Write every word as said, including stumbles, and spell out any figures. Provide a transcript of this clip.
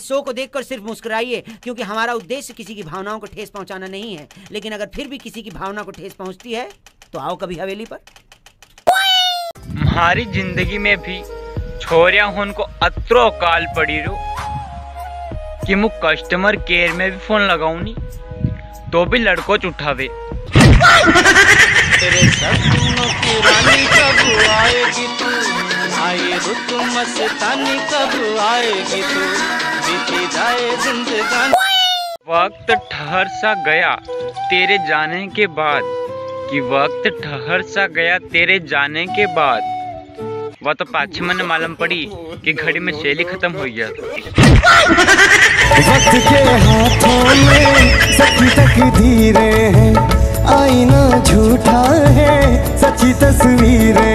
Show को देखकर सिर्फ मुस्कुराइए, क्योंकि हमारा उद्देश्य किसी की भावनाओं को ठेस पहुंचाना नहीं है। लेकिन अगर फिर भी किसी की भावना को ठेस पहुंचती है, तो आओ कभी हवेली पर। म्हारी जिंदगी में भी छोरिया होन को अतरो काल पड़ी रो कि मु कस्टमर केयर में भी फोन लगाऊं नी, तो भी लड़को च उठावे। तेरे सपनों की रानी कब आएगी तू, आई रुत मस्तानी कब आएगी तू, बीती जाए जिंदगानी। वक्त ठहर सा गया तेरे जाने के बाद, कि वक्त ठहर सा गया तेरे जाने के बाद, वा तो पाछे मने मालूम पड़ी कि घड़ी में सेल ही खत्म हो गया। वक्त के हाथों में सखी तकदीरें हैं, आईना झूठा है, सच्ची तस्वीरें।